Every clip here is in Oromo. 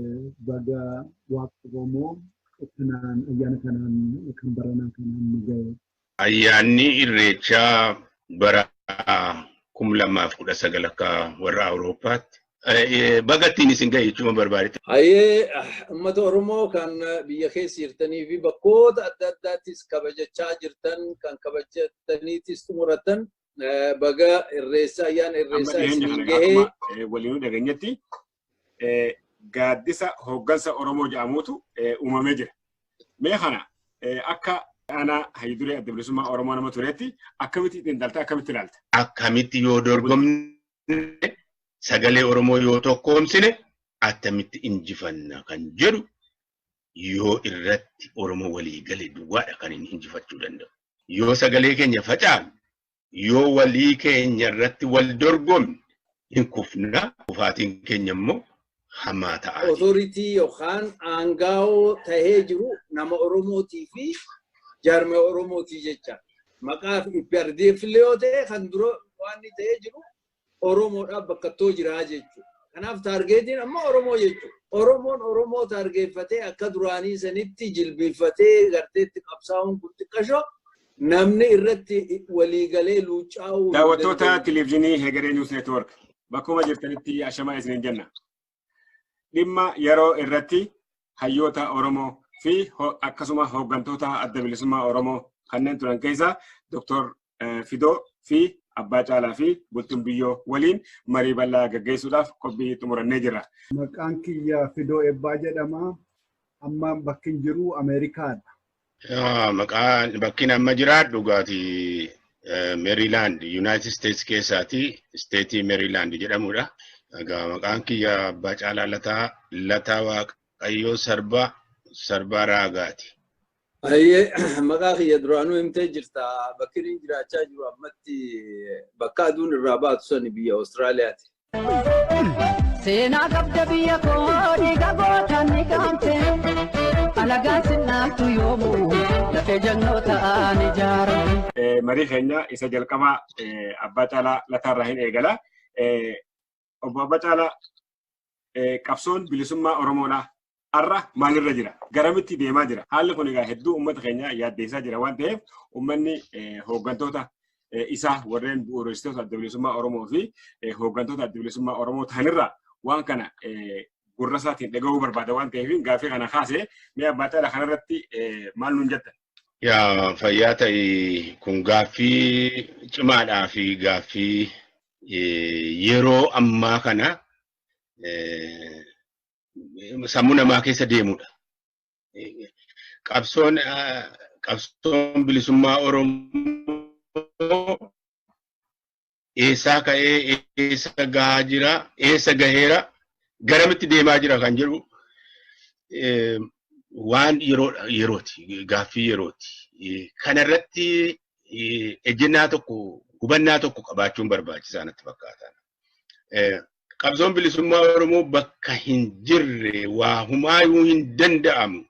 Baga Waaqa Oromoo kanaan ayyaana kanaan kan baranaa kanaan nu ga'e. Ayyaanni Irreechaa bara 2019 akka warra Awurooppaatti. Baga ittiin isin ga'e jechuun barbaade. Hayyee, uummata Oromoo kan biyya keessa jirtanii fi bakkoota adda addaattis kabajachaa jirtan, kan kabajataniitis xumuratan, baga Irreessaa, ayyaana Irreessaa isiniin gahee. Waliinuu dhageenyetti gaaddisa hooggansa Oromoo jedhamutu uumamee jira. Mee kana akka aanaa hayyuduree Adda Bilisummaa Oromoo nama tureetti akkamitti xiinxalta, akkamitti ilaalta? Akkamitti yoo dorgomne, sagalee Oromoo yoo tokkoomsine, attamitti injifanna kan jedhu yoo irratti Oromoo walii gale duwwaadha kan inni injifachuu danda'u. Yoo sagalee keenya facaafne, yoo walii keenya irratti wal dorgomne, hin kufna, kufaatiin keenya immoo hamaa ta'a. Authority yookaan aangaa'oo tahee jiru nama Oromootii fi jaarmee Oromootii jecha. Maqaa fi IPRDF illee yoo ta'e, kan dura waan inni ta'ee jiru Oromoodhaaf bakka ittoo jiraa jechuudha. Kanaaf targetiin amma Oromoo jechuudha. Oromoon Oromoo targeeffatee akka duraanii sanitti jilbiiffatee garteetti qabsaa'uun kun xiqqashoo namni irratti waliigalee luucaa'uu. Daawwattoota televezyiinii Hegeree News Network bakkuma jirtanitti ashamaa isiniin jenna. Dhimma yeroo irratti hayyoota Oromoo fi akkasuma hooggantoota Adda Bilisummaa Oromoo kanneen turan keessaa Dr. Fidoo fi Abbaa Caalaa fi Bultuun Biyyoo waliin marii bal'aa gaggeessuudhaaf qophii xumurannee jirra. Maqaan kiyya Fidoo Ebbaa jedhama. Amma bakki hin jiru Ameerikaadha. Maqaan bakki amma jiraadhu dhugaati Maryland, United States keessaati, State Maryland jedhamudha. Egaa maqaan kiyya Abbaa Caalaa Lataa, Lataa Waaqayyoo Sarbaa, Sarbaa Raagaati. Hayyee, maqaa kiyya duraanuu himtee jirta. Bakki inni jiraachaa jiru ammatti bakka aduun irraa baatu sani, biyya Awustiraaliyaati. Seenaa qabda biyya koo, dhiiga gootaan ni qaamte. Alagaan sinnaattu yoomuu lafee jannoota ta'an ijaarame. Marii keenya isa jalqabaa Abbaa Caalaa Lataarraa hin eegala. Obbo Abbaa Caalaa, qabsoon bilisummaa Oromoodhaa har'a maalirra jira? Garamitti deemaa jira? Haalli kun egaa hedduu uummata keenya yaaddeessaa jira waan ta'eef, uummanni hooggantoota isaa warreen bu'uuressitoota Adda Bilisummaa Oromoo fi hooggantoota Adda Bilisummaa Oromoo ta'anirraa waan kana gurra isaatiin dhaga'uu barbaada waan ta'eef gaaffii kana kaasee, mee Abbaa Caalaa, kanarratti maal nuun jettan? Yaa, fayyaa ta'e. Kun gaaffii cimaadhaa fi gaaffii yeroo ammaa kana sammuu namaa keessa deemudha. Qabsoon bilisummaa Oromoo eessaa ka'ee eessa gahaa jira, eessa gaheera, garamitti deemaa jira kan jedhu waan yerooti, gaaffii yerooti. Kanarratti ejjennaa tokko, hubannaa tokko qabaachuun barbaachisaa natti fakkaata. Qabsoon bilisummaa Oromoo bakka hin jirre waa humaayyuu hin danda'amu.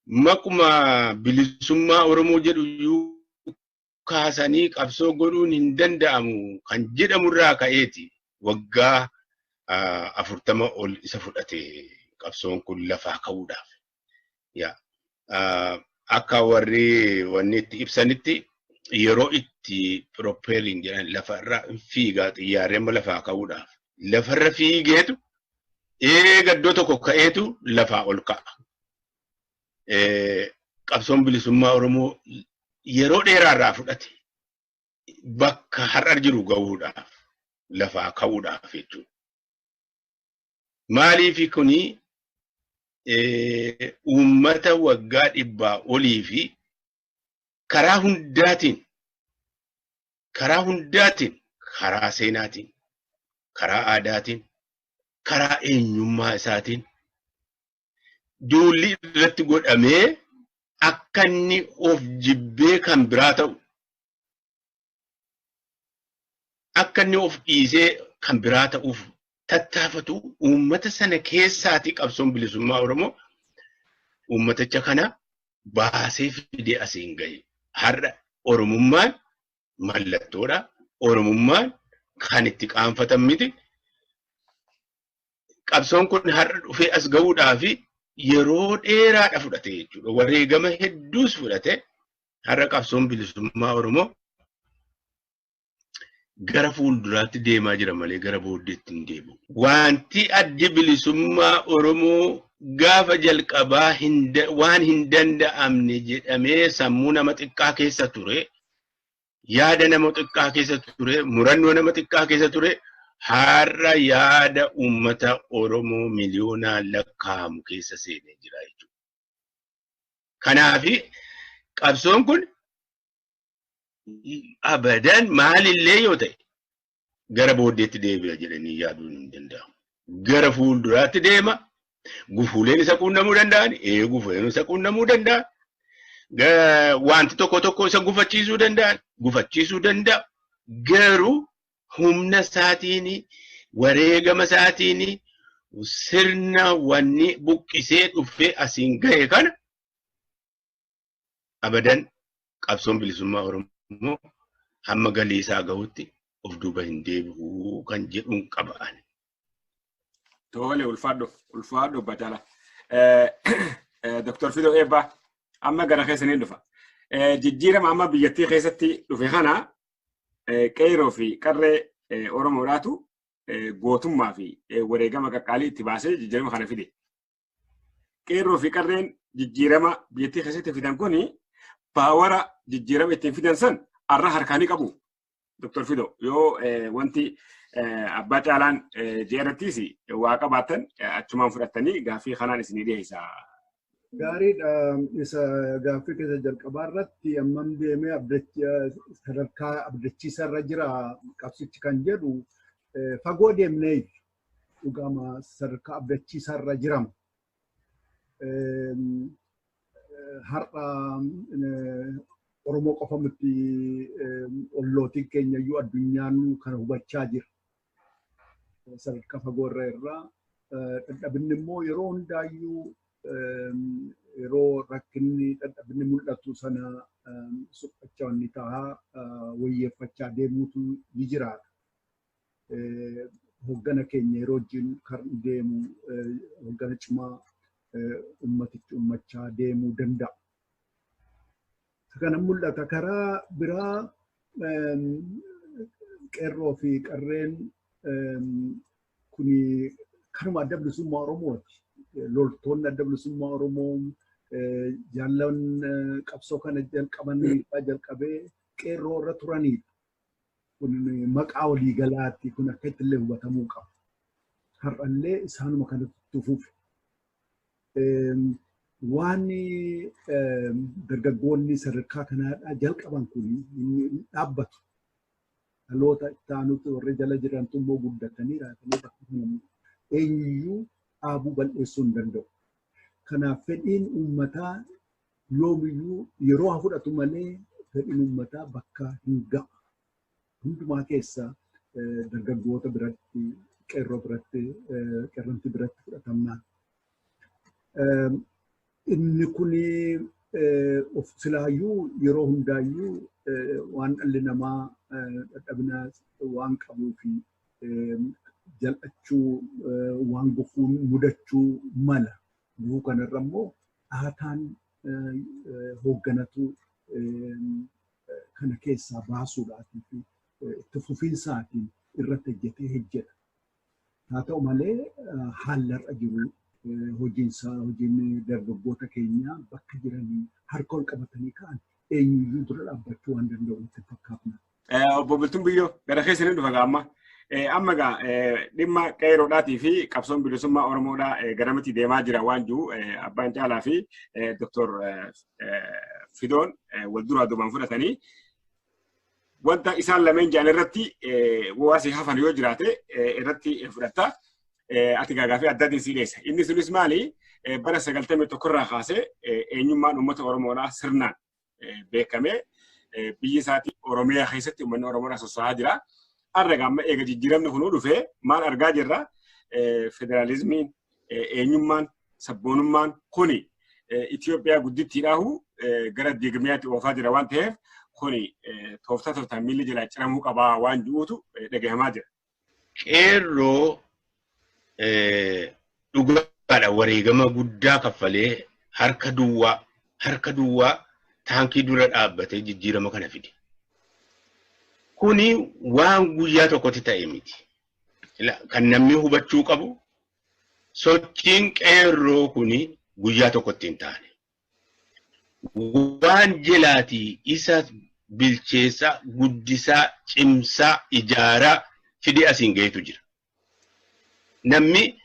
Maquma bilisummaa Oromoo jedhu iyyuu kaasanii qabsoo godhuun hin danda'amu kan jedhamurraa ka'eeti waggaa 40 ol isa fudhate qabsoon kun lafaa ka'uudhaaf. Akka warri wanni itti ibsanitti, yeroo itti propelling jedhan lafarra fiigaa xiyyaarri amma lafaa ka'uudhaaf. Lafarra fiigeetu eega iddoo tokko ka'eetu lafaa ol ka'a. Qabsoon bilisummaa Oromoo yeroo dheeraarraa fudhate bakka har'a jiru gahuudhaaf, lafaa ka'uudhaaf jechuudha. Maaliif kuni uummata waggaa 100 olii fi karaa hundaatiin, karaa seenaatiin, karaa aadaatiin, karaa eenyummaa isaatiin duulli irratti godhamee akka inni of jibbee kan biraa ta'u, akka inni of dhiisee kan biraa ta'uuf tattaafatu, uummata sana keessaati qabsoon bilisummaa Oromoo uummaticha kana baasee fidee asiin gahe. Har'a Oromummaan mallattoodha. Oromummaan kan itti qaanfatan miti. Qabsoon kun har'a dhufee as gahuudhaaf yeroo dheeraadha fudhate jechuudha. Wareegama hedduus fudhate har'a qabsoon bilisummaa Oromoo gara fuulduraatti deemaa jira malee gara booddeetti hin deemu. Wanti addi bilisummaa Oromoo gaafa jalqabaa waan hin danda'amne jedhamee sammuu nama xiqqaa keessa ture, yaada nama xiqqaa keessa ture, murannoo nama xiqqaa keessa ture, har'a yaada uummata Oromoo miliyoonaan lakkaa'amu keessa seenee jira jechuudha. Kanaafi qabsoon kun abadan maalillee yoo ta'e gara booddeetti deebi'a jedhanii yaaduun hin danda'amu. Gara fuulduraatti deema. Gufuuleen isa quunnamuu danda'an, gufuuleen isa quunnamuu danda'an. Wanti tokko tokko isa gufachiisuu danda'an, gufachiisuu danda'a. Garuu humna isaatiin, wareegama isaatiin sirna wanni buqqisee dhufee asiin gahe kana abadan qabsoon bilisummaa Oromoo hamma galii isaa gahutti of duuba hin deebi'u kan jedhuun qaba'an. Tole ulfaadho ulfaadho Bacala. Dr. Fidoo Eebbaa amma gara keessaniin dhufa. Jijjiirama amma biyyattii keessatti dhufe kana qeerroo fi qarree Oromoodhaatu gootummaa fi wareegama qaqqaalii itti baasee jijjiirama kana fide. Qeerroo fi qarreen jijjiirama biyyattii keessatti fidan kuni baawara jijjiirama ittiin fidan san har'a harkaanii qabu. Dr. Fido yoo wanti abbaa caalaan jeerattis waa qabaattan achumaan fudhattanii gaaffii kanaan isinii dhiyeessa. Gaariidha. Isa gaaffii keessa jalqabaa irratti ammam deemee sadarkaa abdachiisaa irra jira qabsichi kan jedhu fagoo deemnee dhugama sadarkaa abdachiisaa irra jirama. Har'a Oromoo qofa miti ollootiin keenya iyyuu addunyaan kana hubachaa jira. Sadarkaa fagoo irra irraa dadhabinni immoo yeroo hundaayyuu yeroo rakkinni dadhabinni mul'atu sana suphachaa inni ta'a wayyeeffachaa deemuutu ni jiraata. Hoggana keenya yeroo wajjin kan deemu hoggana cimaa ummatichi ummachaa deemuu danda'a. Kana mul'ata karaa biraa qeerroo fi qarreen kuni kanuma adda bilisummaa Oromooti. Loltoonni adda bilisummaa Oromoo jaallan qabsoo kana jalqaban jalqabee qeerroo irra turanidha. Kun maqaa waliigalaatti kun akka ittillee hubatamuu qaba. Har'allee isaanuma kanatti fufe. Waan dargaggoonni sadarkaa kanaadhaa jalqaban kun inni dhaabbatu. Dhaloota itti aanutti warri jala jirantu immoo guddatanii raatanii bakka kana eenyuyyuu dhaabuu bal'eessuu hin danda'u. Kanaaf fedhiin uummataa yoomiyyuu yeroo haa fudhatu malee fedhiin uummataa bakka hin ga'u. Hundumaa keessa dargaggoota biratti, qeerroo biratti, qeerranti biratti fudhatamnaan. Inni kun of silaayyuu yeroo hundaayyuu waan dhalli namaa dadhabina waan qabuu fi jal'achuu waan gufuun mudachuu mala. Gufuu kanarra immoo dhaataan hoogganatu kana keessaa baasuudhaatii fi itti fufiinsaatiin irratti hojjetee hojjeta. Haa ta'u malee haalli har'a jiru hojiin dargaggoota keenyaa bakka jiranii harka ol qabatanii ka'an eenyuyyuu dura dhaabbachuu waan danda'u natti fakkaatna. Obbo Bultuun Biyyoo gara keessanii dhufa gaamma. Amma egaa dhimma qeerroodhaatii fi qabsoon bilisummaa Oromoodhaa garamitti deemaa jira waan jiru abbaan caalaa fi Dr. Fidoon wal duraa duubaan fudhatanii wanta isaan lameen jedhan irratti waasi hafan yoo jiraate irratti fudhatta. Ati gaafii addaatiin sii dhiyeessa. Inni sunis maali? Bara 91 irraa kaasee eenyummaan uummata Oromoodhaa sirnaan beekamee biyyi isaatii Oromiyaa keessatti uummanni Oromoodhaa sosso'aa jira. Har'a amma eega jijjiiramni kunuu dhufee maal argaa jirra? Federaalizimiin, eenyummaan, sabboonummaan kuni Itoophiyaa guddittiidhaahu gara diigamiyaatti oofaa jira waan ta'eef kuni tooftaa tooftaan miilli jalaa ciramuu qabaa waan jiruutu dhagahamaa jira. Qeerroo Dhugaadha, wareegama guddaa kaffalee harka duwwaa taankii dura dhaabbatee jijjiirama kana fide. Kuni waan guyyaa tokkotti ta'e miti. Kan namni hubachuu qabu, sochiin qeerroo kuni guyyaa tokkotti hin taane. Waan jalaatii isa bilcheessaa, guddisaa, cimsaa, ijaaraa fidee asiin gaheetu jira. Namni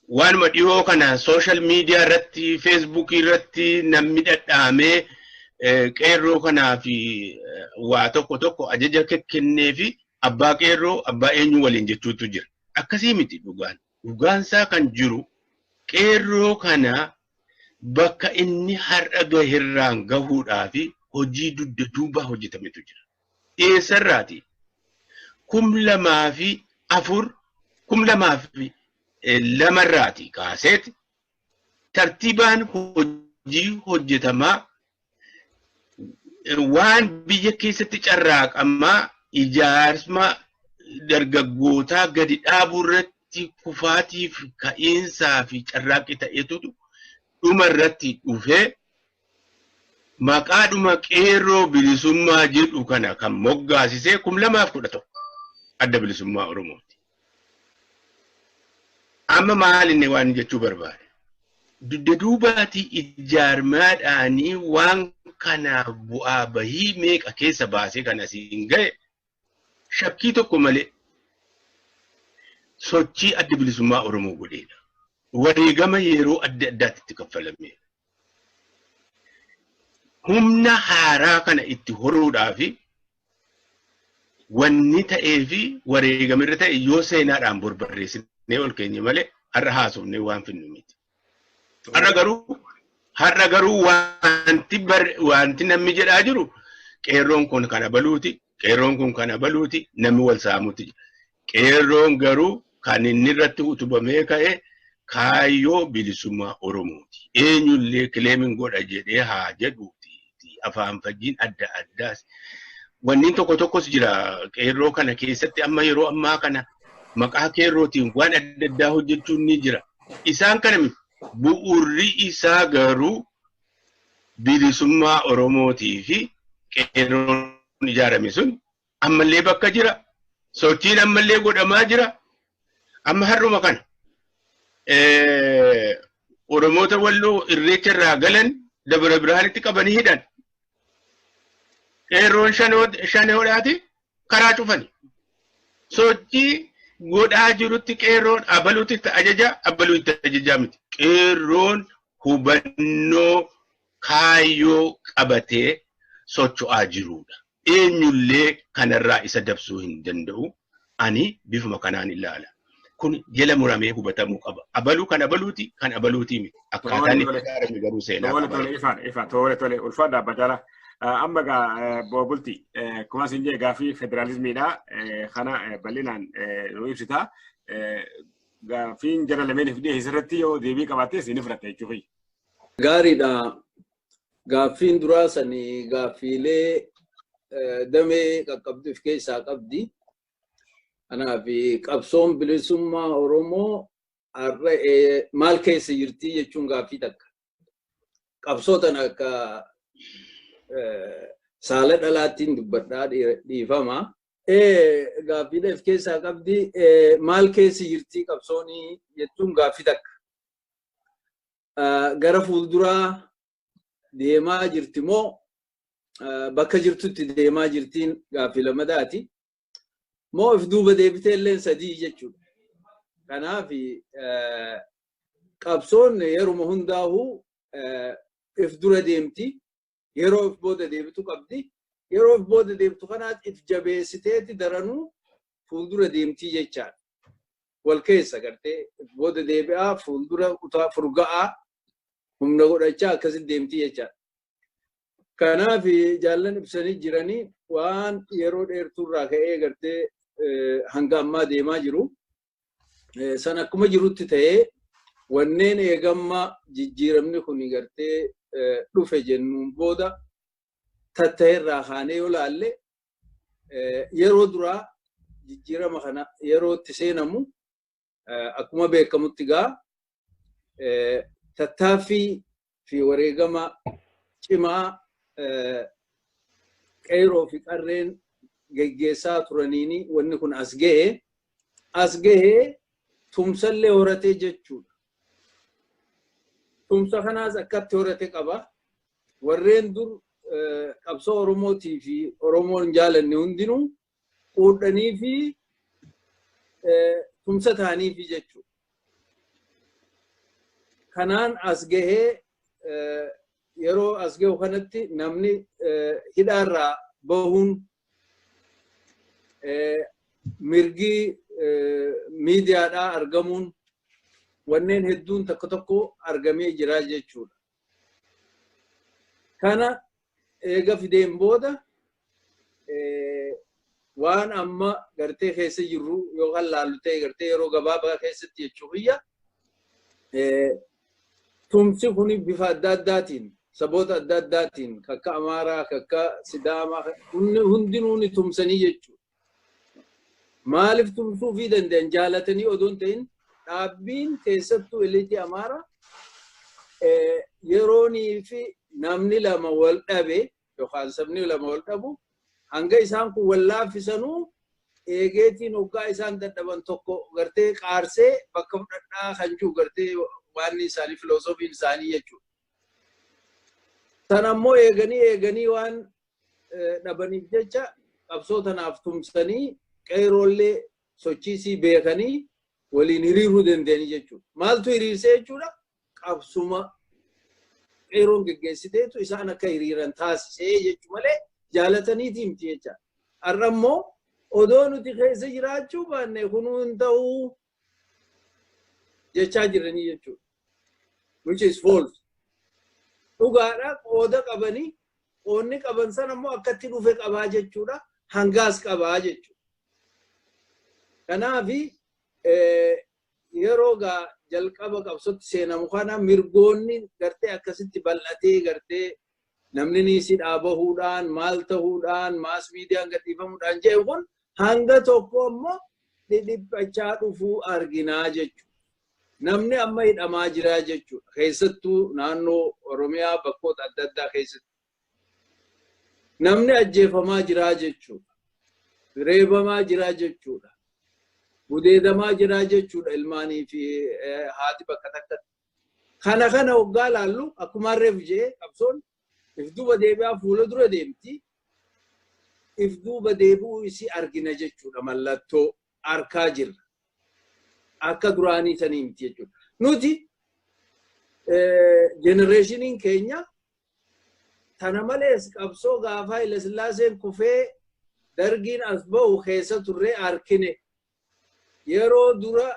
waanuma dhiyoo kana social media irratti, Facebookii irratti namni dhadhaamee qeerroo kanaa fi waa tokko tokko ajaja kennee fi abbaa qeerroo abbaa eenyu waliin jechuutu jira. Akkasii miti dhugaan. Dhugaansaa kan jiru, qeerroo kana bakka inni har'a gaherraan gahuudhaa fi hojii dugda duubaa hojjetametu jira. Eessarraati? 2004, 2002rraati kaaseeti tartiibaan hojii hojjetamaa, waan biyya keessatti carraaqamaa, ijaarsma dargaggootaa gadi dhaabuu irratti kufaatii fi ka'iinsaa fi carraaqqii ta'etu dhuma irratti dhufee maqaadhuma Qeerroo Bilisummaa jedhu kana kan moggaasisee 2011 Adda Bilisummaa Oromooti. Amma maal inni waan jechuu barbaade? Dugda duubaatii ijaarmaadhaanii waan kanaaf bu'aa bahii meeqa keessa baasee kan asiin ga'e, shakkii tokko malee sochii Adda Bilisummaa Oromoo godheedha. Wareegama yeroo adda addaatti itti kaffalameera. Humna haaraa kana itti horuudhaa fi wanni ta'ee fi wareegamirra ta'e yoo seenaadhaan borbarreessinee ol keenye malee har'a haasofnee waan finnu miti. Har'a garuu wanti namni jedhaa jiru, qeerroon kun kana baluuti, qeerroon kun kana baluuti, namni wal saamuuti jira. Qeerroon garuu kan inni irratti utubamee ka'e kaayyoo bilisummaa Oromooti. Eenyullee claim godha jedhee haa jedhuuti. Afaan fajjiin adda addaas. Wanni tokko tokkos jira qeerroo kana keessatti. Amma yeroo ammaa kana maqaa qeerrootiin waan adda addaa hojjechuun ni jira. Isaan kana miti. Bu'uurri isaa garuu bilisummaa Oromootii fi qeerroon ijaarame sun ammallee bakka jira. Sochiin ammallee godhamaa jira. Amma har'uma kana Oromoota Walloo Irreecha irraa galan Dabra Birhaanitti qabanii hidhan. Qeerroon shaneedhaati karaa cufani. Sochii godhaa jirutti qeerroon abaluutti itti ajaja, abaluu itti ajajaa miti. Qeerroon hubannoo kaayyoo qabatee socho'aa jirudha. Eenyullee kanarraa isa dabsuu hin danda'u. Ani bifuma kanaan ilaala. Kun jala muramee hubatamuu qaba. Abaluu kan abaluuti, kan abaluutii miti. Akkaataan itti ijaarame garuu seenaa Tole qaba. Tole, ifaan ifa, tole tole, ulfaadha abbaa caalaa. Amma egaa bulti akkuma isin jee gaafii federaalizimiidha. Kana bal'inaan nu ibsita. Gaafiin jara lameeniif dhiyeesse irratti yoo deebii qabaattes ni fudhatta jechuufi. Gaariidha. Gaaffiin duraa sanii gaaffiilee damee qaqqabdu of keessaa qabdi. Kanaaf qabsoon bilisummaa Oromoo har'a maal keessa jirti jechuun gaaffii takka. Qabsoo tana akka saala dhalaattiin dubbadhaa, dhiifama. Gaaffiidha of keessaa qabdi. Maal keessa jirti qabsoonii jechuun gaaffii takka. Gara fuulduraa deemaa jirti moo bakka jirtutti deemaa jirtiin gaaffii lamadaati. Moo if duuba deebitee illee sadii jechuudha. Kanaaf qabsoon yeruma hundaa'uu if dura deemti. Yeroo if booda deebitu qabdi. Yeroo if booda deemtu kanaatti if jabeessiteeti daranuu fuuldura deemtii jechaadha. Wal keessa gartee if booda deebi'aa, fuuldura kutaa furga'aa, humna godhachaa akkasitti deemtii jechaadha. Kanaaf jaallan ibsanii jiranii waan yeroo dheertuurraa ka'ee gartee hanga ammaa deemaa jiru. San akkuma jirutti ta'ee, wanneen eegamma jijjiiramni kun gartee dhufe jennuun booda tatta'eerraa kaanee yoo laalle, yeroo duraa jijjiirama kana yeroo itti seenamu Akkuma beekamutti gaa tattaaffii fi wareegama cimaa qeeroo fi qarreen geggeessaa turaniini wanni kun as ga'e. As gahee tumsallee horatee jechuudha. Tumsa kanaas akkatti horate qaba. Warreen dur qabsoo Oromootii fi Oromoon jaalanne hundinuu quudhanii fi tumsa ta'aniifi jechuudha. Kanaan as gahee yeroo as gahu kanatti namni hidhaarraa bahuun, mirgi miidiyaadhaa argamuun, wanneen hedduun tokko tokko argamee jira jechuudha. Kana eega fideen booda waan amma gartee keessa jirru yookaan laallu ta'e gartee yeroo gabaabaa keessatti jechuu biyya tumsi kun bifa adda addaatiin, saboota adda addaatiin, kakka Amaaraa, kakka Sidaamaa, hundinuu ni tumsanii jechuudha. Maaliif tumsuu fi danda'an? Jaalatanii odoo hin ta'in, dhaabbiin keessattuu eliitii Amaaraa yeroonii fi namni lama wal dhabe yookaan sabni lama wal dhabu, hanga isaan kun wal laaffisanuu eegeetiin hoggaa isaan dadhaban tokko gartee qaarsee bakka fudhadhaa kan jiru gartee waan isaanii filoosofiin isaanii jechuudha. Sana ammoo eeganii eeganii waan dhabaniif jecha qabsoo tanaaf tumsanii qeeroollee sochiisii beekanii waliin hiriiruu danda'anii jechuudha. Maaltu hiriirsee jechuudha? Qabsuma qeeroon geggeessiteetu isaan akka hiriiran taasisee jechuu malee jaalataniiti miti jecha. Har'a immoo odoo nuti keessa jiraachuu baanne kunuu hin ta'uu jechaa jiranii jechuudha. Which is false. Dhugaadha, qooda qabanii, qoonni qaban sana immoo akkatti dhufe qabaa jechuudha. Hangaas qabaa jechuudha. Kanaafi yeroo gaa jalqaba qabsootti seenamu kana mirgoonni gartee akkasitti bal'atee gartee namni niisii dhaabahuudhaan, maal ta'uudhaan, mass miidiyaan gadhiifamuudhaan jedhu kun hanga tokko immoo dhidhiphachaa dhufuu arginaa jechuudha. Namni amma hidhamaa jira jechuudha. Keessattuu naannoo Oromiyaa bakkoota adda addaa keessatti. Namni ajjeefamaa jira jechuudha. Reebamaa jira jechuudha. Gudeedamaa jira jechuudha ilmaanii fi haati bakka takkatti. Kana hoggaa laallu, akkuma reef jee, qabsoon if duuba deebi'aa fuula dura deemti. If duuba deebi'uu isii argina jechuudha, mallattoo arkaa jirra. Akka duraanii sanii miti jechuudha. Nuti generationiin keenya tana malees qabsoo gaafa Haile Sillaaseen kufee dargiin as ba'u keessa turree arkine. Yeroo dura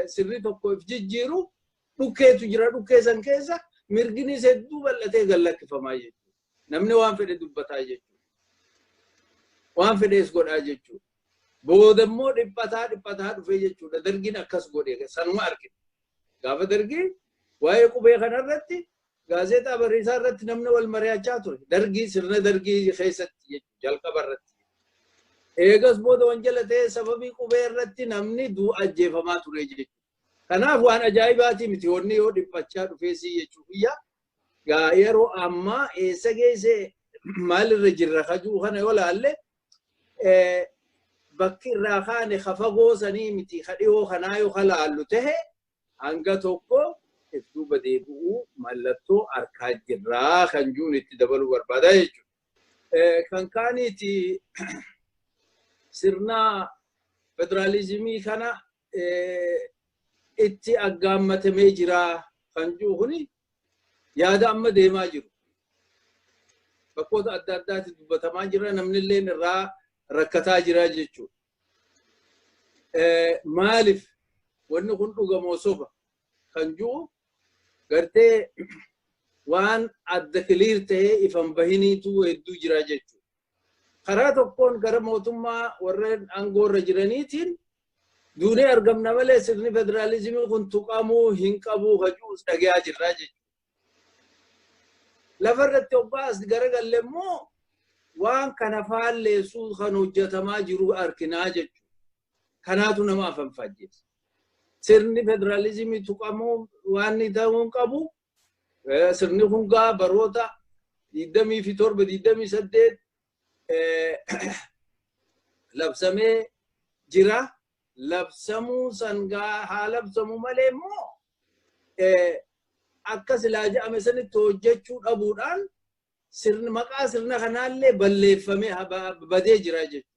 sirni tokko if jijjiiru dhukkeetu jira, dhukkee san keessa mirginis hedduu bal'atee gallakkifamaa jechuudha. Namni waan fedhe dubbataa jechuudha. Waan fedhees godhaa jechuudha. Booda immoo dhiphataa dhiphataa dhufee jechuudha. Dargiin akkas godhe, sanuma argina. Gaafa dargii waa'ee qubee kanarratti gaazexaa Bariisaa irratti namni wal mari'achaa ture. Dargii, sirna dargii keessatti jalqaba irratti. Eegas booda wanjala ta'ee sababii qubee irratti namni du'a ajjeefamaa ture jechuudha. Kanaaf waan ajaa'ibaati miti wanni yoo dhiphachaa dhufeesii jechuudha. Gaa yeroo ammaa eessa geesse, maalirra jirra kajuu kana yoo laalle, bakki irraa kaane ka fagoo sanii miti, ka dhiyoo kanaa yoo laallu tahe hanga tokko if duuba deebi'uu mallattoo arkaa jirraa kan juun itti dabaluu barbaada jechuudha. Kan kaaniiti sirna federaalizimii kana itti aggaammatamee jira kan jiru kuni yaada amma deemaa jiru. Bakkoota adda addaatti dubbatamaa jira, namni illee irraa rakkataa jira jechuudha. Maaliif wanni kun dhugamoo soba kan jiru gartee waan adda clear ta'ee ifan bahiniitu hedduu jira jechuudha. Karaa tokkoon gara mootummaa warreen aangoo irra jiraniitiin duunee argamna malee sirni federaalizimii kun tuqamuu hin qabu hajuus dhagayaa jirra jechuudha. Lafarratti hoggaa as garagalle immoo waan kana faalleessuu kan hojjetamaa jiru arginaa jechuudha. Kanaatu nama afanfajjeessa. Sirni federaalizimii tuqamuu waan inni ta'uu hin qabu. Sirni kun gaa baroota 27, 28 labsamee jira. Labsamuu sangaa haa labsamu malee immoo akka silaa jedhame sanitti hojjechuu dhabuudhaan sirni maqaa sirna kanaallee balleeffamee badee jira jechuudha.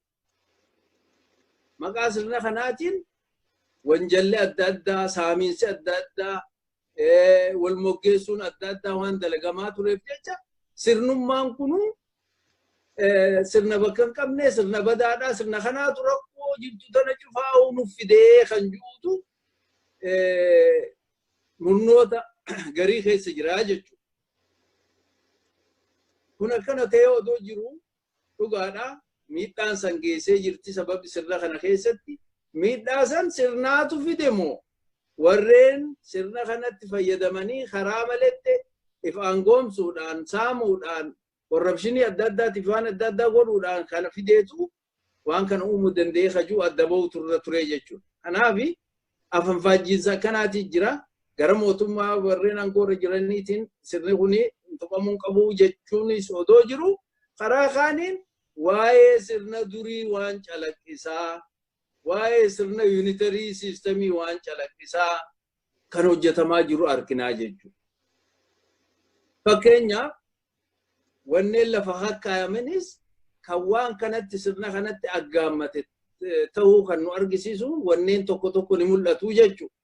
Maqaa sirna kanaatiin wanjalli adda addaa, saamiinsi adda addaa, wal moggeessuun adda addaa waan dalagamaa tureef jecha sirnummaan kunuu sirna bakka hin qabne, sirna badaadhaa, sirna kanaatu rakkoo jirtu tana cufaa nuuf fidee kan jirutu murnoota garii keessa jira jechuudha. Kun akkana ta'ee odoo jiru, dhugaadha, miidhaan san geessee jirti. Sababi sirna kana keessatti miidhaa san sirnaatu fide moo warreen sirna kanatti fayyadamanii karaa maletti if aangoomsuudhaan, saamuudhaan, corruption adda addaatiif waan adda addaa godhuudhaan kana fideetu waan kana uumuu danda'ee kajuu adda bahu turre ture jechuudha. Kanaaf afanfaajjiinsa akkanaati jira. Gara mootummaa warreen aangoorra jiraniitiin sirni kuni tuqamuu qabu jechuunis odoo jiru, karaa kaaniin waa'ee sirna durii waan calaqqisaa, waa'ee sirna unitary system waan calaqqisaa kan hojjetamaa jiru arginaa jechuudha. Fakkeenyaaf, wanneen lafa hakkaayamanis kan waan kanatti sirna kanatti aggaammate ta'uu kan nu argisiisu wanneen tokko tokko ni mul'atu jechuudha.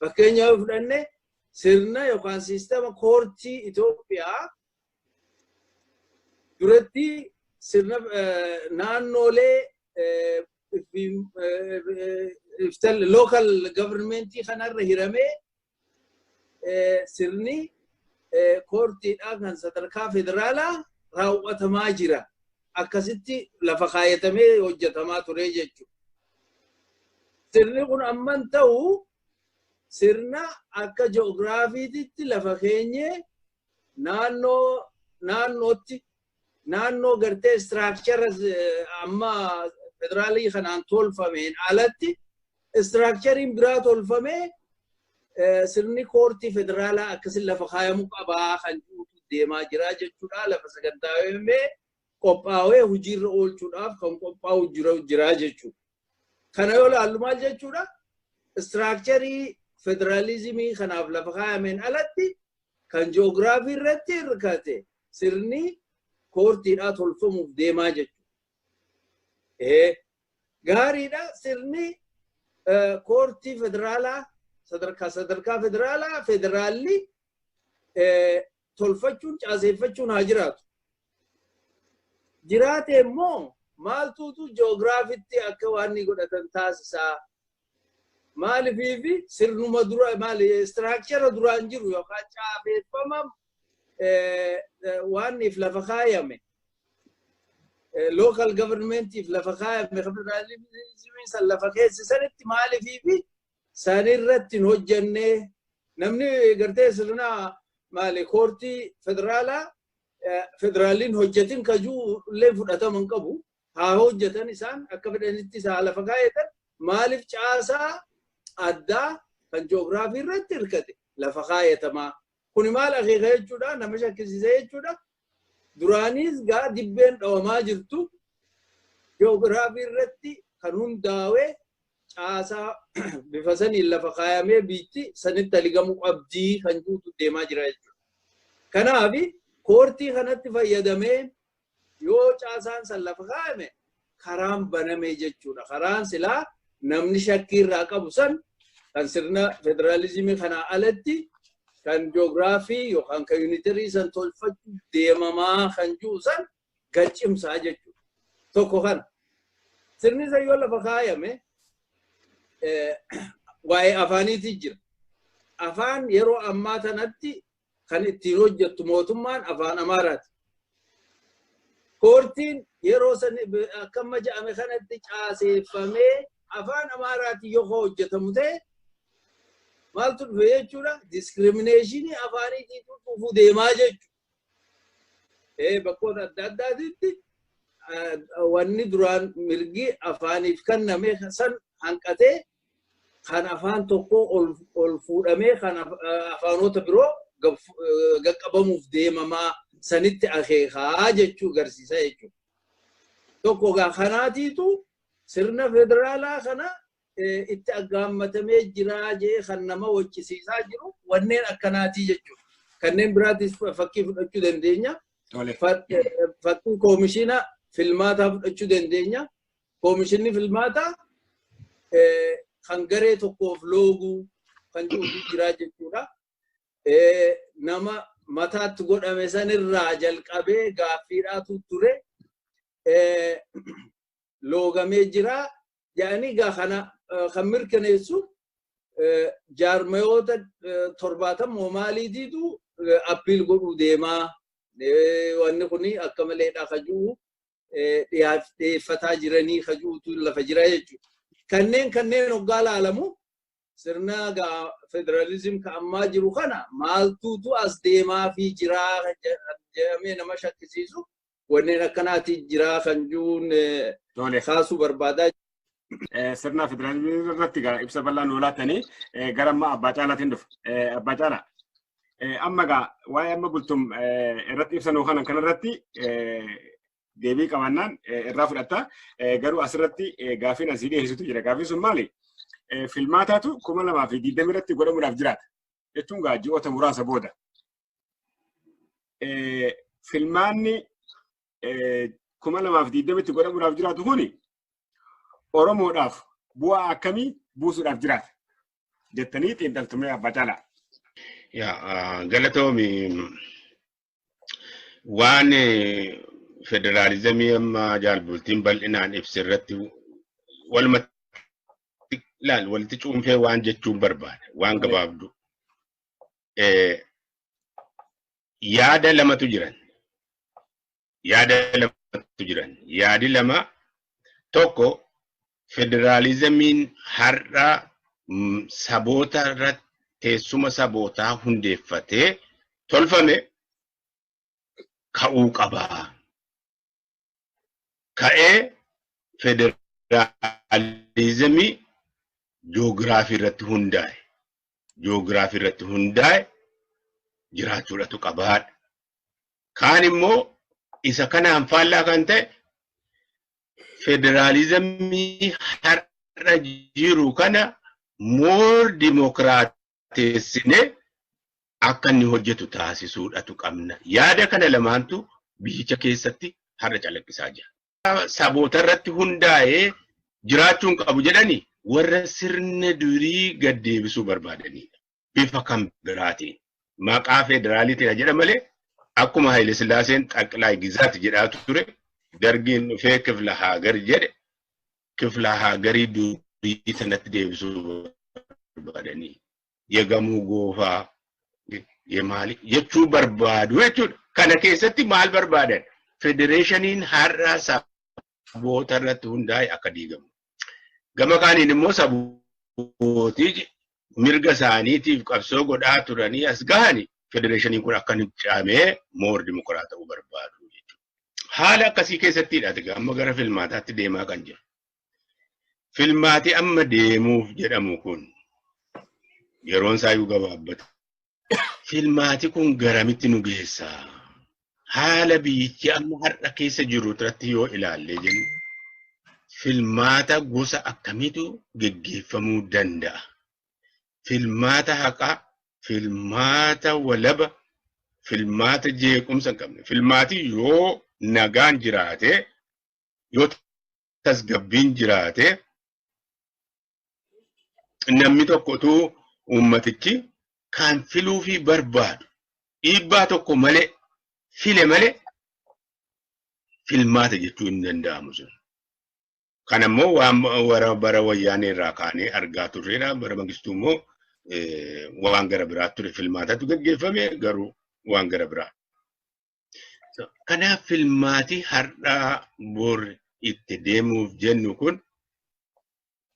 Fakkeenyaaf, fudhanne sirna yookaan siistama koortii Itoophiyaa duratti sirna naannolee local government kanarra hiramee sirni koortiidhaa kan sadarkaa federaalaa raawwatamaa jira. Akkasitti lafa kaayatamee hojjetamaa ture jechuudha. Sirni kun amman ta'u sirna akka ji'oogiraafiititti lafa keenyee naannoo naannootti naannoo gartee structure amma federaalii kanaan tolfameen alatti structureiin biraa tolfamee sirni koortii federaalaa akkasin lafa kaayamuu qabaa kan jirutu deemaa jira jechuudha. Lafa sagantaawamee qophaa'ee hojiirra oolchuudhaaf kan qophaa'u jira jechuudha. Kana yoo ilaallu maal jechuudha? Structure federaalizimii kanaaf lafa kaayameen alatti kan ji'oogiraafii irratti hirkate sirni koortiidhaa tolfamuuf deemaa jechuudha. Gaariidha, sirni koortii federaalaa sadarkaa sadarkaa federaalaa federaalli tolfachuun caaseeffachuun haa jiraatu. Jiraate immoo maaltuutu ji'oogiraafitti akka waan inni godhatan taasisaa? Maaliifi sirnuma dura maali structure duraan jiru yookaan caafeeffama waan if lafa kaayame local governmentiif lafa kaayame federaalizimii san lafa keessisanitti maaliifi sanirratti hin hojjennee? Namni gartee sirna maali koortii federaalaa federaaliin hojjetin kajuu illee fudhatama hin qabu. Haa hojjetan, isaan akka fedhanitti isaa lafa kaayatan, maaliif caasaa addaa kan ji'oogiraafii irratti hirkate lafa kaayatamaa? Kuni maal akeeka jechuudha? Nama shakkisiisa jechuudha. Duraaniis gaa dibbeen dhawamaa jirtu ji'oogiraafii irratti kan hundaa'e caasaa bifa saniin lafa kaayamee biitti sanitti aligamuu qabdii kan jirutu deemaa jira jechuudha. Kanaaf koortii kanatti fayyadamee yoo caasaan san lafa kaayame karaan baname jechuudha. Karaan silaa namni shakkii irraa qabu san kan sirna federaalizimii kanaa alatti kan ji'oogiraafii yookaan kan unitary san tolfachuu deemamaa kan jiru san gaccimsaa jechuudha. Tokko kana. Sirni san yoo lafa kaayame waa'ee afaaniiti jira. Afaan yeroo ammaa tanatti kan ittiin hojjettu mootummaan afaan Amaaraati. Koortiin yeroo san akkamma jedhame kanatti caaseeffamee afaan Amaaraatiin yoo hojjetamu ta'e maaltu dhufe jechuudha? Discrimination afaaniitiitu dhufuu deemaa jechuudha. Bakkoota adda addaatitti wanni duraan mirgi afaaniif kenname san hanqatee kan afaan tokko ol fuudhamee kan afaanota biroo gaqqabamuuf deemamaa sanitti akeekaa jechuu agarsiisa jechuudha. Tokko gaa kanaatiitu sirna federaalaa kana itti aggaammatamee jiraa jee kan nama waccisiisaa jiru wanneen akkanaatii jechuudha. Kanneen biraatis fakkii fudhachuu dandeenya. Fakkii koomishina filmaataa fudhachuu dandeenya. Koomishinni filmaataa kan garee tokkoof looguu kan jirutu jiraa jechuudha. Nama mataatti godhame sanirraa jalqabee gaaffiidhaatu ture. Loogamee jira. Yaani gaa kana kan mirkaneessu jaarmayoota 70 maaliitiitu appiil godhuu deemaa. Wanni kuni akka maleedha kajuu dhiyeeffataa jiranii kajuutu lafa jira jechuudha. Kanneen hoggaa laalamu sirna gaa federaalizim ka ammaa jiru kana maaltuutu as deemaa fi jiraa jedhamee nama shakkisiisu wanneen akkanaati jiraa kan jiruun kaasuu barbaadaa. Sirna federaalizimii irratti gaa ibsa bal'aa nu laattanii gara amma Abbaa Caalaatiin dhufa. Abbaa Caalaa amma gaa waa'ee amma bultum irratti ibsa nuu kanan kanarratti deebii qabaannaan irraa fudhatta. Garuu asirratti gaafiin asii dhiyeessitu jira. Gaafiin sun maali? Filmaataatu 2020 irratti godhamuudhaaf jiraata. Jechuun gaa ji'oota muraasa booda. Filmaanni 2020 godhamuudhaaf jiraatu kuni Oromoodhaaf bu'aa akkamii buusuudhaaf jiraata jettanii xiinxaltumee Abbaa Caalaa. Yaa galatoomi waan federaalizimii amma jaalbultiin bal'inaan ibsa irratti walumatti laal walitti cuunfee waan jechuun barbaada waan gabaabdu. Yaada lamatu jiran. Yaada lamatu jiran. Yaadi lama tokko federaalizimiin har'a saboota irratti teessuma sabootaa hundeeffatee tolfame ka'uu qaba. Ka'ee federaalizimii joogiraafii irratti hundaa'e. Joogiraafii irratti hundaa'e jiraachuudhatu qabaadha. Kaan immoo isa kanaan faallaa kan ta'e federaalizimii har'a jiru kana moor dimokiraateessinee akka inni hojjetu taasisuudhatu qabna. Yaada kana lamaantu biyyicha keessatti har'a calaqqisaa jira. Saboota irratti hundaa'ee jiraachuun qabu jedhanii warra sirna durii gad deebisuu barbaadanidha. Bifa kan biraatiin maqaa federaaliitiin jedha malee akkuma Haayile Sillaaseen xaqilaa gizaati jedhaa ture dargiin dhufee kifla haagar jedhe kifla haagarii durii sanatti deebisuu barbaadanii yegamuu goofaa yemaali jechuu barbaadu jechuudha. Kana keessatti maal barbaadan? Federeeshiniin har'a saboota irratti hundaa'e akka diigamu. Gama kaaniin immoo sabootii mirga isaaniitiif qabsoo godhaa turanii as gahani federeeshiniin kun akka caamee moor dimokiraat ta'uu barbaadu jechuudha. Haala akkasii keessattidha amma gara filmaataatti deemaa kan jiru. Filmaati amma deemuuf jedhamu kun yeroon isaayyuu gabaabbata. Filmaati kun garamitti nu geessa? Haala biyyichi amma har'a keessa jiru irratti yoo ilaalle jennu filmaata gosa akkamiitu geggeeffamuu danda'a? Filmaata haqaa, filmaata walaba, filmaata jeequmsa hin qabne. Filmaati yoo nagaan jiraate, yoo tasgabbiin jiraate, namni tokko utuu uummatichi kan filuu fi barbaadu dhiibbaa tokko malee file malee filmaata jechuu hin danda'amu sun. Kan ammoo waan bara wayyaanee irraa kaanee argaa turredha. Bara Mangistuu immoo waan gara biraa ture filmaatatu gaggeeffame garuu waan gara biraa. Kanaaf filmaati har'aa bor itti deemuuf jennu kun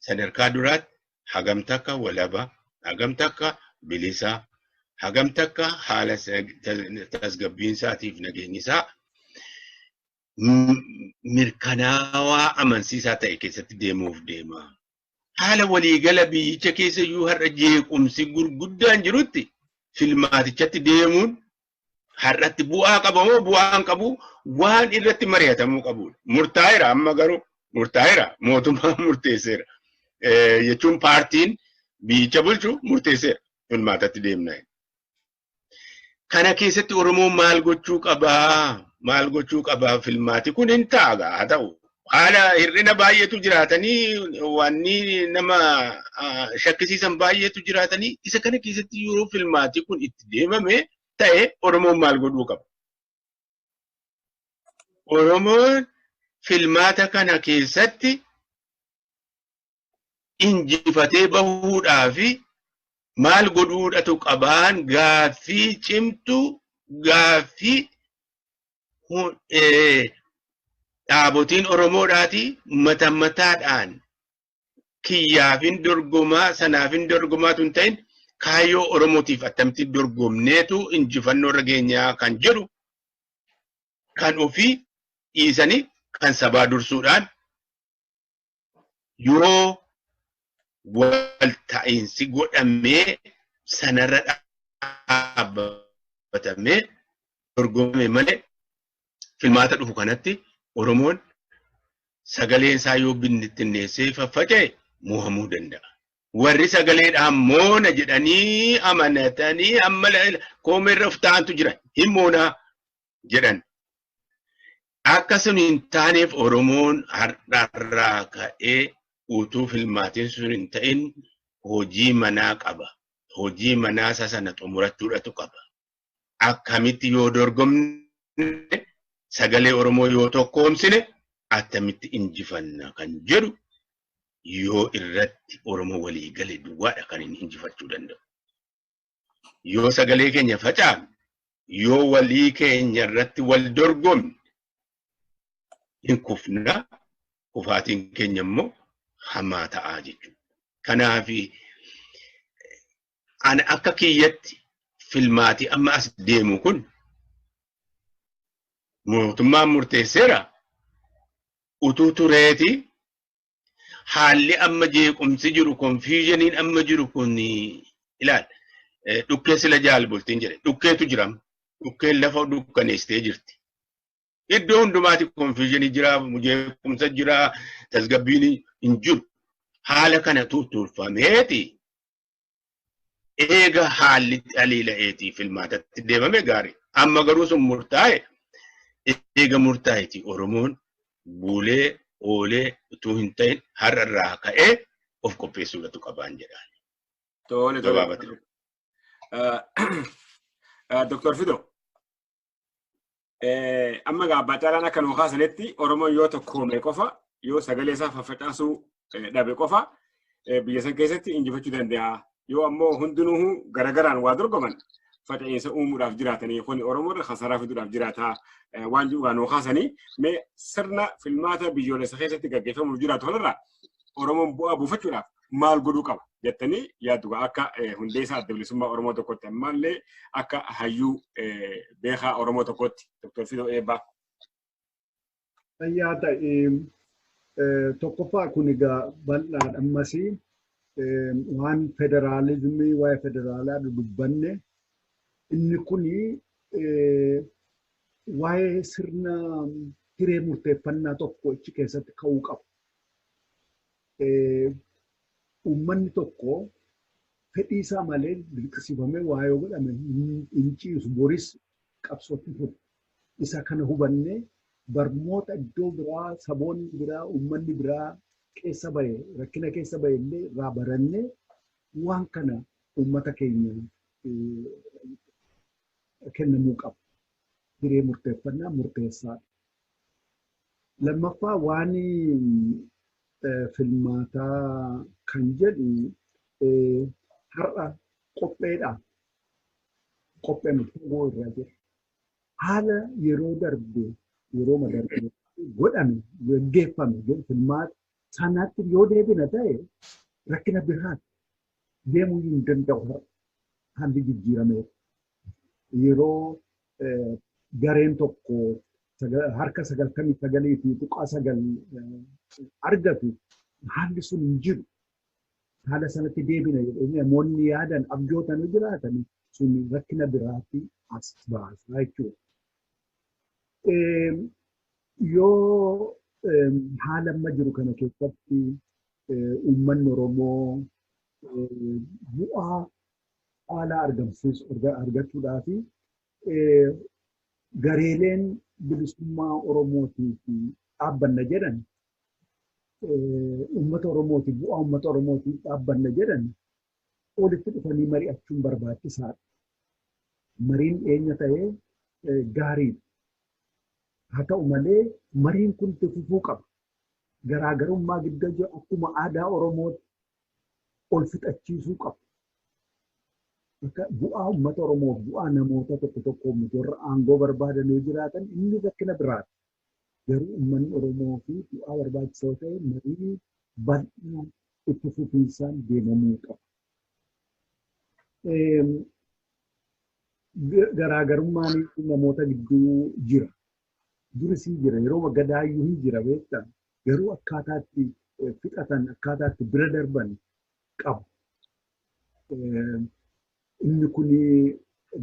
sadarkaa duraatti hagam takka walaba, hagam takka bilisa, hagam takka haala tasgabbiinsaatiif nageenyisaa mirkanaawaa amansiisaa ta'e keessatti deemuuf deema. Haala waliigala biyyicha keessa iyyuu har'a jeequmsi gurguddaan jirutti filmaatichatti deemuun har'atti bu'aa qaba moo bu'aa hin qabu waan irratti mari'atamuu qabudha. Murtaa'eera amma garuu murtaa'eera mootummaan murteesseera. Jechuun paartiin biyyicha bulchu murteesseera filmaatatti deemna. Kana keessatti Oromoon maal gochuu qabaa? Maal gochuu qabaa filmaati kun hin ta'a haa ta'u. Haala hir'ina baay'eetu jiraatanii wanni nama shakkisiisan baay'eetu jiraatanii isa kana keessatti yeroo filmaati kun itti deemame ta'e Oromoon maal godhuu qaba? Oromoon filmaata kana keessatti injifatee bahuudhaaf maal godhuudhatu qabaan gaaffii cimtuu gaaffii dhaabotiin Oromoodhaati mata mataadhaan kiyyaafin dorgomaa sanaafin dorgomaatu hin ta'in kaayyoo Oromootiif attamitti dorgomneetu injifannoo irra geenyaa kan jedhu kan ofii dhiisanii kan sabaa dursuudhaan yoo wal ta'iinsi godhamee sanarra dhaabbatamee dorgomame malee filmaata dhufu kanatti Oromoon sagaleen isaa yoo bittinneessee faffaca'e mo'amuu danda'a. Warri sagaleedhaan moona jedhanii amanatanii amma koomeerra of ta'antu jira. Hin moonaa jedhan. Akka sun hin taaneef Oromoon har'arraa ka'ee utuu filmaatiin sun hin ta'in hojii manaa qaba. Hojii manaa isa sana xumurachuudhatu qaba. Akkamitti yoo dorgomne sagalee Oromoo yoo tokkoomsine attamitti injifanna kan jedhu yoo irratti Oromoo walii gale duwwaadha kan inni injifachuu danda'u. Yoo sagalee keenya facaafne, yoo walii keenya irratti wal dorgomne hin kufna, kufaatiin keenya immoo hamaa ta'aa jechuudha. Kanaaf ani akka kiyyatti filmaatii amma as deemu kun mootummaan murteesseera utuu tureeti haalli amma jeequmsi jiru konfiizhiniin amma jiru kun ilaal dhukkee sila jaalbultiin jedhe dhukkeetu jira dhukkeen lafa dukkaneessitee jirti. Iddoo hundumaatti konfiizhinii jira jeequmsa jira tasgabbiin hin jiru. Haala kana turfameeti eega haalli dhaliila'eetii filmaatatti deemame gaarii. Amma garuu sun murtaa'e eega murtaa'eeti Oromoon bulee oolee utuu hin ta'in har'arraa ka'ee of qopheessuudhatu qabaan jedhaan. Tole tole. Doktor Fido. Amma egaa Abbaa Caalaan akka nuu kaasanitti Oromoon yoo tokkoome qofa yoo sagalee isaa faffacaasuu dhabe qofa biyya san keessatti injifachuu danda'a. Yoo ammoo hundinuu garagaraan waa dorgoman faca'iinsa uumuudhaaf jiraatanii kun Oromoo irra kasaraa fiduudhaaf jiraata waan jiru nuu kaasanii mee sirna filmaata biyyoolessa keessatti gaggeeffamuuf jiraatu kanarraa Oromoon bu'aa buufachuudhaaf maal godhuu qaba jettanii yaaddu akka hundeessaa adda bilisummaa Oromoo tokkotti ammallee akka hayyuu beekaa Oromoo tokkotti Dr. Fidoo Eebbaa. Fayyaa ta'e tokkoffaa kun egaa bal'aadha ammasii waan federaalizimii waa'ee federaalaa dubbanne inni kuni waa'ee sirna hiree murteeffannaa tokko achi keessatti ka'uu qaba. Uummanni tokko fedhii isaa malee dirqisiifamee waa yoo godhame hin ciisu boris qabsootti fufu. Isa kana hubannee barnoota iddoo biraa saboonni biraa uummanni biraa keessa bahe rakkina keessa bahe illee irraa barannee waan kana uummata keenya kennamuu qaba. Hiree murteeffannaa murteessaadha. Lammaffaa waan filmaataa kan jedhu har'a qopheedha. Qopheen fagoo irraa jira. Haala yeroo darbe yeroo darbe godhame gaggeeffame filmaata sanaatti yoo deebina ta'e rakkina biraati deemuu hin danda'u haalli jijjiirameera. Yeroo gareen tokko harka 99.9 argatu haalli sun hin jiru. Haala sanatti deebina jedhanii namoonni yaadan abjootanii jiraatan sun rakkina biraatti as baasa jechuudha. Yoo haala amma jiru kana keessatti uummanni Oromoo bu'aa caalaa argamsiisu argachuudhaaf gareeleen bilisummaa Oromootiif dhaabbanna jedhan, uummata Oromootiif, bu'aa uummata Oromootiif dhaabbanna jedhan walitti dhufanii mari'achuun barbaachisaadha. Mariin dhiyeenya ta'ee gaariidha. Haa ta'u malee mariin kun itti fufuu qaba. Garaagarummaa gidduu jiru akkuma aadaa Oromootti ol fixachiisuu qaba. Akka bu'aa uummata Oromoof, bu'aa namoota tokko tokko miti, warra aangoo barbaadan yoo jiraatan inni rakkina biraati. Garuu uummanni Oromoo fi bu'aa barbaachisoo ta'e marii bal'aa itti fufiinsaan deemamuu qaba. Garaagarummaan namoota gidduu jira. Duris hin jira, yeroo gadaayyuu hin jira beektaa. Garuu akkaataa itti fixatan, akkaataa itti bira darban qabu. Inni kun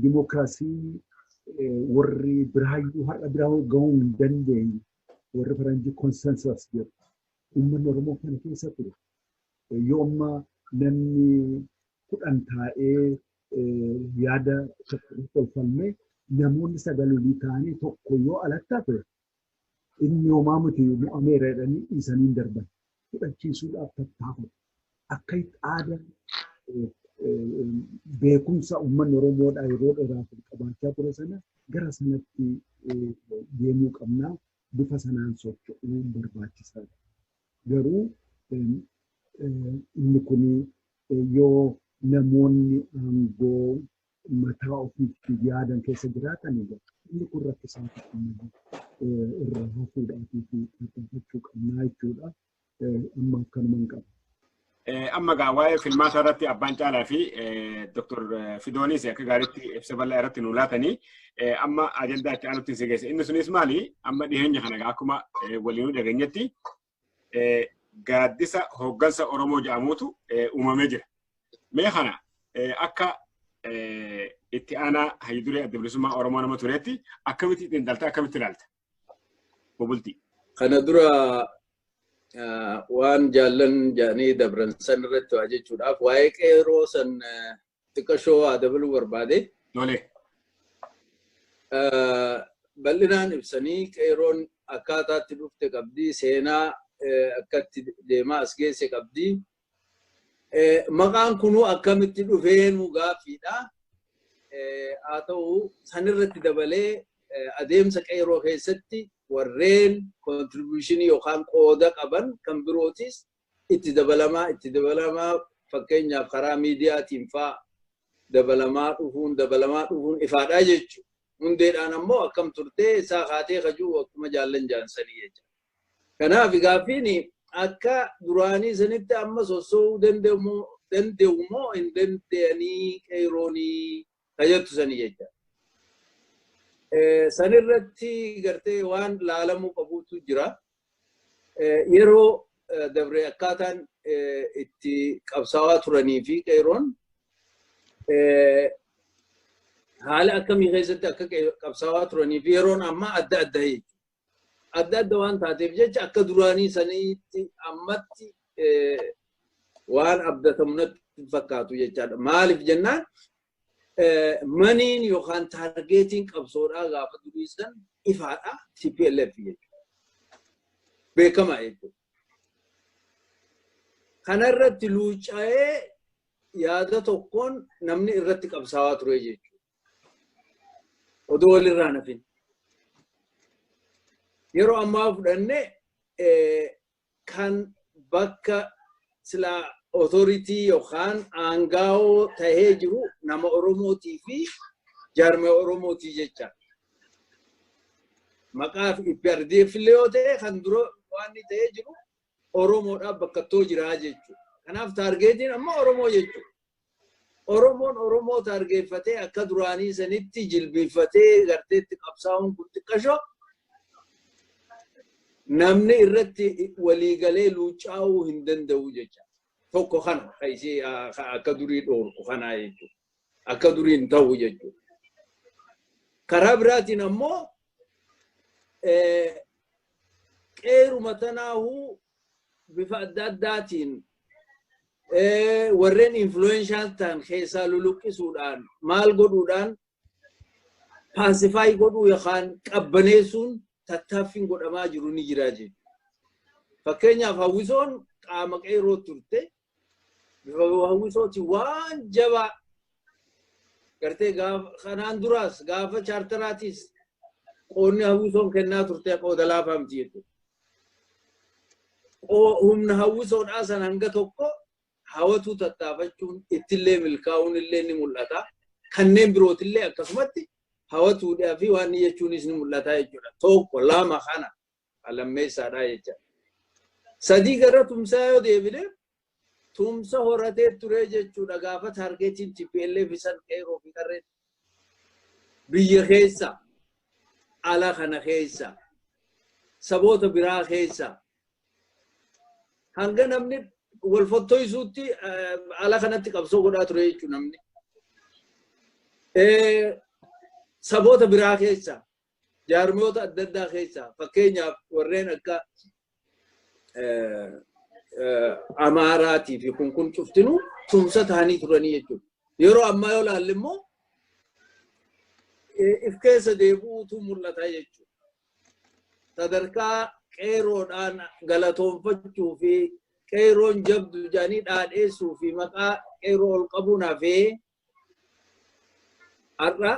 dimookiraasii warri biraayyuu har'a biraa gahuu hin dandeenye, warri faranjii consensus jedhu. Uummanni Oromoo kana keessa ture. Yoo amma namni 10 taa'ee yaada tokko tolfamee namoonni 9 olii ta'anii tokko yoo alatti hafe inni homaa miti, mo'ameera jedhanii dhiisanii hin darban. Fudhachiisuudhaaf tattaafatu. Akka itti aadaa beekumsa uummanni Oromoodhaa yeroo dheeraaf qabaachaa ture sana gara sanatti deemuu qabna. Bifa sanaan socho'uun barbaachisaadha. Garuu inni kun yoo namoonni aangoo mataa ofiitti yaadan keessa jiraatan inni kun rakkisaa ta'uu malee irraa hafuudhaaf fi tarkaanfachuu qabnaa jechuudha. Amma akkanuma hin qabu. Amma gaa waa'ee filmaata irratti abbaan caalaa fi Dr. Fidoonis akka gaariitti ibsa bal'aa irratti nu laatanii, amma ajandaa itti aanutti si geesse. Inni sunis maali? Amma dhiyeenya kana akkuma waliinuu dhageenyetti gaaddisa hooggansa Oromoo jedhamuutu uumamee jira. Mee kana akka itti aanaa hayyuduree Adda Bilisummaa Oromoo nama tureetti akkamitti xiinxalta, akkamitti ilaalta? Bobultii. Kana dura waan jaallan jedhanii dabran san irratti waa jechuudhaaf waa'ee qeeroo san xiqqashoo haa dabaluu barbaade. Tole. Bal'inaan ibsanii qeeroon akkaataatti dhufte qabdii, seenaa akkatti deemaa as geesse qabdii. Maqaan kunuu akkamitti dhufeenuu gaaffiidha. Haa ta'u, sanirratti dabalee adeemsa qeeroo keessatti warreen contribution yookaan qooda qaban kan birootis itti dabalamaa, fakkeenyaaf karaa miidiyaatiin faa dabalamaa dhufuun ifaadhaa jechuudha. Hundeedhaan ammoo akkam turtee isaa kaatee kajuu akkuma jaallan jaansanii jechuudha. Kanaaf gaaffiin akka duraanii sanitti amma sossoo'uu danda'u moo hin danda'anii qeeroonii kajettu sanii jecha. Sanirratti gartee waan laalamuu qabuutu jira. Yeroo dabre akkaataan itti qabsaawaa turanii fi qeeroon haala akkamii keessatti akka qabsaawaa turanii fi yeroon ammaa adda adda jechuudha. Adda adda waan taateef jecha akka duraanii saniitti ammatti waan abdatamu natti fakkaatu jechaadha. Maaliif jennaan, maniin yookaan targetiin qabsoodhaa gaafa durii san ifaadha, TPLF jechuudha. Beekamaa jechuudha. Kanarratti luuca'ee yaada tokkoon namni irratti qabsaawaa ture jechuudha. Odoo walirraa nafin. Yeroo ammaa fudhanne kan bakka silaa authority yookaan aangaa'oo tahee jiru nama Oromootii fi jaarmee Oromootii jecha. Maqaa fi EPRDF illee yoo ta'e kan dura waan inni ta'ee jiru Oromoodhaaf bakka too jiraa jechuudha. Kanaaf targetiin amma Oromoo jechuudha. Oromoon Oromoo targeeffatee akka duraanii sanitti jilbiiffatee garteetti qabsaa'uun kun xiqqashoo namni irratti waliigalee luucaa'uu hin danda'u jecha. Tokko kana kan isii akka durii dhoorku kanaa jechuudha. Akka durii hin ta'u jechuudha. Karaa biraatiin ammoo qeeruma tanaahuu bifa adda addaatiin warreen influential ta'an keessaa luluqqisuudhaan, maal godhuudhaan, pacify godhuu yookaan qabbaneessuun tattaaffiin godhamaa jiru ni jira jechuudha. Fakkeenyaaf, hawwisoon qaama qeeroo turte. Bifa hawwisooti waan jabaa gartee gaafa kanaan duraas, gaafa chaartaraatiis, qoonni hawwisoon kennaa turte qooda laafaa miti jechuudha. Humna hawwisoodhaa san hanga tokko hawatuu tattaafachuun ittillee milkaa'uun illee ni mul'ata. Kanneen birootillee akkasumatti hawatuudhaa fi waan jechuunis ni mul'ata jechuudha. Tokko, lama, kana lammeessaadha jecha. Sadii, gara tumsaa yoo deebine, tumsa horatee ture jechuudha gaafa targetiin TPLF isan qeeroo fi qarreen biyya keessa, ala kana keessa, saboota biraa keessa hanga namni wal fottoysuutti ala kanatti qabsoo godhaa ture jechuudha namni. Saboota biraa keessa, jaarmiyoota adda addaa keessa, fakkeenyaaf warreen akka Amaaraatii fi kun cuftinuu tumsa ta'anii turanii jechuudha. Yeroo ammaa yoo ilaalle immoo if keessa deebi'uutu mul'ata jechuudha. Sadarkaa qeeroodhaan galatoonfachuu fi qeeroon jabdu jedhanii dhaadheessuu fi maqaa qeeroo ol qabuun hafee, har'a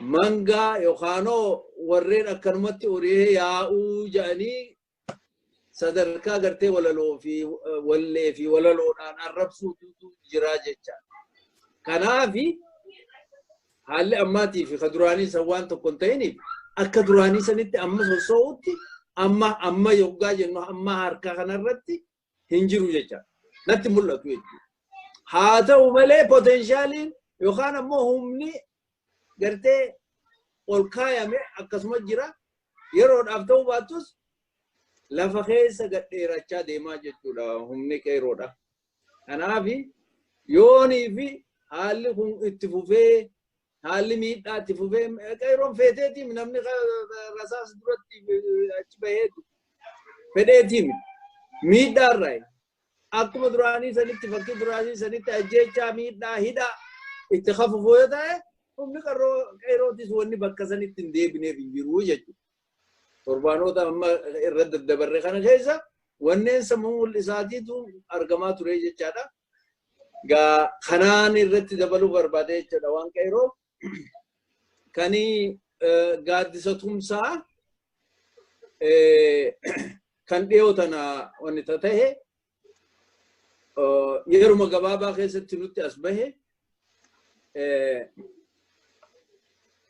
mangaa yookaanoo warreen akkanumatti horii yaa'uu jedhanii sadarkaa gartee walaloo fi wallee fi walaloodhaan arrabsuutu jira jecha. Kanaafi haalli ammaatii fi ka duraanii san waan tokko hin ta'iniif, akka duraanii sanitti amma sossoo'utti, amma amma yoggaa jennu, amma harka kanarratti hin jiru jecha. Natti mul'atu jechuudha. Haa ta'u malee, potentialiin yookaan ammoo humni gartee ol kaayame akkasuma jira. Yeroodhaaf ta'uu baattus lafa keessa gadheerachaa deemaa jechuudha humni qeeroodha. Kanaaf yoonii fi haalli kun itti fufee, haalli miidhaa itti fufee, qeeroon feeteetiim namni rasaas duratti achi baheetu fedheetiim miidhaarraa akkuma duraanii sanitti, fakkii duraanii sanitti ajjeechaa, miidhaa, hidhaa itti hafuuf yoo ta'e, humni qeerootis wanni bakka sanitti hin deebineef hin jiru jechuudha. Torbaanota amma irra daddabarre kana keessa wanneen sammuu mul'isaatiitu argamaa ture jechaadha. Gaa kanaan irratti dabaluu barbaade jechuudha waan qeeroo. Kani gaaddisa tumsaa kan dhiyoo tana wanni ta'e yeruma gabaabaa keessatti nutti as bahe,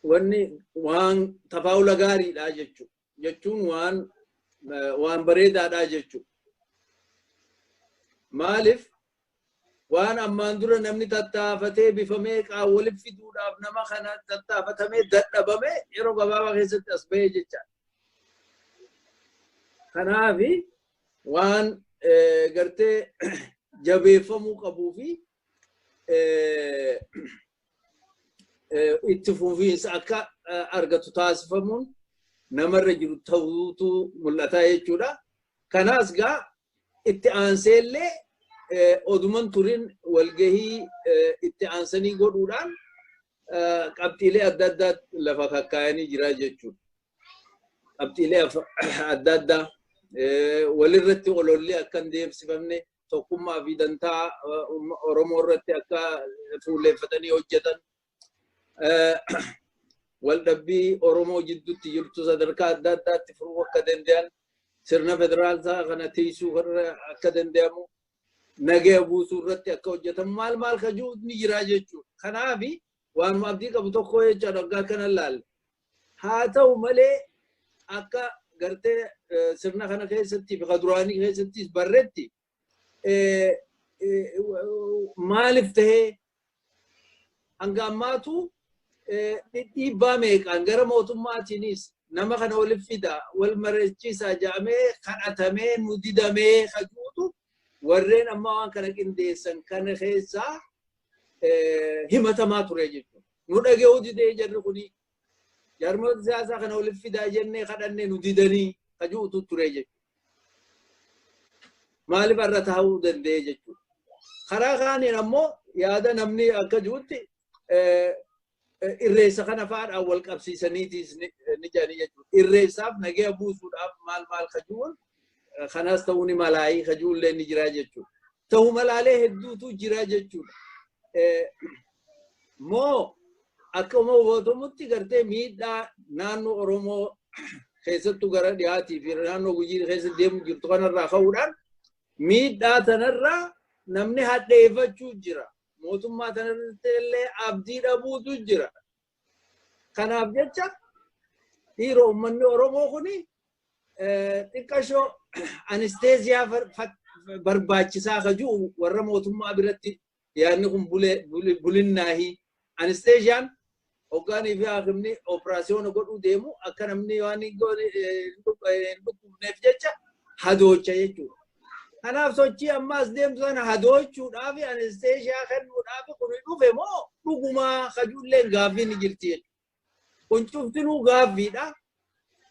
wanni waan tafaa'ula gaariidha jechuudha. Jechuun waan bareedaadha jechuudha. Maaliif, waan ammaan dura namni tattaafatee bifa meeqaa walitti fiduudhaaf nama kana tattaafatamee dadhabame yeroo gabaabaa keessatti as bahee jecha. Kanaafi waan gartee jabeeffamuu qabuu fi itti fufiinsa akka argatu taasifamuun namarra jiru ta'uutu mul'ata jechuudha. Kanaas gaa itti aanseellee oduman turin walgahii itti aansanii godhuudhaan qabxiilee adda addaa lafa kakkaayanii jira jechuudha. Qabxiilee adda addaa walirratti ololli akka hin deemsifamne, tokkummaa fi dantaa Oromoo irratti akka fuulleeffatanii hojjetan, waldhabbii Oromoo jidduutti jirtu sadarkaa adda addaatti furuu akka danda'an, sirna federaalsaa kana tiisuu akka danda'amu, nagaya buusuu irratti akka hojjetan, maal maal kajuu ni jira jechuudha. Kanaafi waanuma abdii qabu tokko jechaadha waggaa kana laalle. Haa ta'u malee, akka gartee sirna kana keessatti fi duraanii keessattis barretti, maaliif tahee hanga ammaatu dhiibbaa meeqaan gara mootummaatiinis nama kana waliif fida, wal mari'achiisaa jedhamee kadhatamee nu didamee kajuutu Warreen amma waan kana qindeessan kana keessaa himatamaa ture jechuudha. Nu dhaga'uu didee jarri kuni jaarmoota siyaasaa kana walitti fidaa jennee kadhannee nu didanii kajuutu ture jechuudha. Maaliif irra taa'uu danda'e jechuudha. Karaa kaaniin ammoo yaada namni akka jirutti irreessa kana fa'aadhaan wal qabsiisaniitis ni jedhanii jechuudha. Irreessaaf nagaya buusuudhaaf maal maal kajuun kanas ta'uu ni malaayii kajuullee ni jira jechuudha. Ta'uu malaalee hedduutu jira jechuudha. Moo akkuma hubatamutti gartee miidhaa naannoo Oromoo keessattuu gara dhiyaatii fi naannoo Gujii keessa deemu jirtu kanarraa ka'uudhaan miidhaa tanarraa namni hadheeffachuu jira. Mootummaa tanarratti illee abdii dhabuutu jira. Kanaaf jecha dhiiroo uummanni Oromoo kuni xiqqashoo anisteeziyaa barbaachisaa ka jiru warra mootummaa biratti yaadni kun bulinnaahi. Anisteeziyaan hoggaanii fi haakimni ooperaasiyoona godhuu deemu akka namni waan hin dhukkubneef jecha hadoocha jechuudha. Kanaaf sochii ammaas deemtu sana hadoochuudhaaf anisteeshiyaa kennuudhaaf kun dhufe moo dhugumaa kajuulleen gaaffii ni jirti jechuudha. Kun cuftinuu gaaffiidha.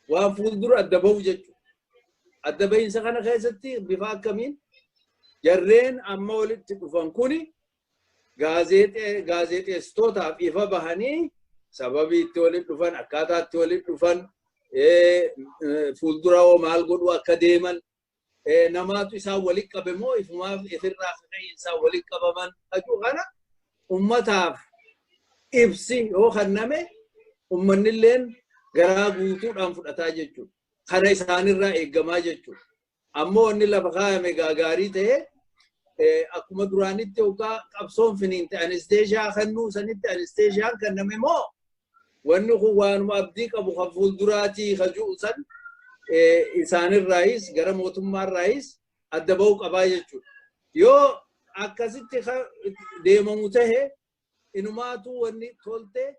Waan fuuldura adda bahu jechuudha. Adda bahiinsa kana keessatti bifa akkamiin jarreen amma walitti dhufan kuni gaazexeessitootaaf ifa bahanii sababii itti walitti dhufan, akkaataa itti walitti dhufan, fuuldura hoo maal godhuu akka deeman, namaatu isaan walitti qabe moo ifumaaf ifirraa ka'ee isaan walitti qabaman kajuu kana ummataaf ibsi yoo kenname ummannilleen garaa guutuudhaan fudhataa jechuudha. Kana isaanirraa eeggamaa jechuudha. Ammoo wanni lafa kaayame gaarii ta'ee akkuma duraanitti yookaan qabsoon finiinte anisteeshiyaa kennuu sanitti anisteeshiyaan kenname moo wanni kun waanuma abdii qabu kan fuulduraatii kajuu san isaanirraayis gara mootummaarraayis adda ba'uu qabaa jechuudha. Yoo akkasitti deemamu tahe inumaatu wanni tolte.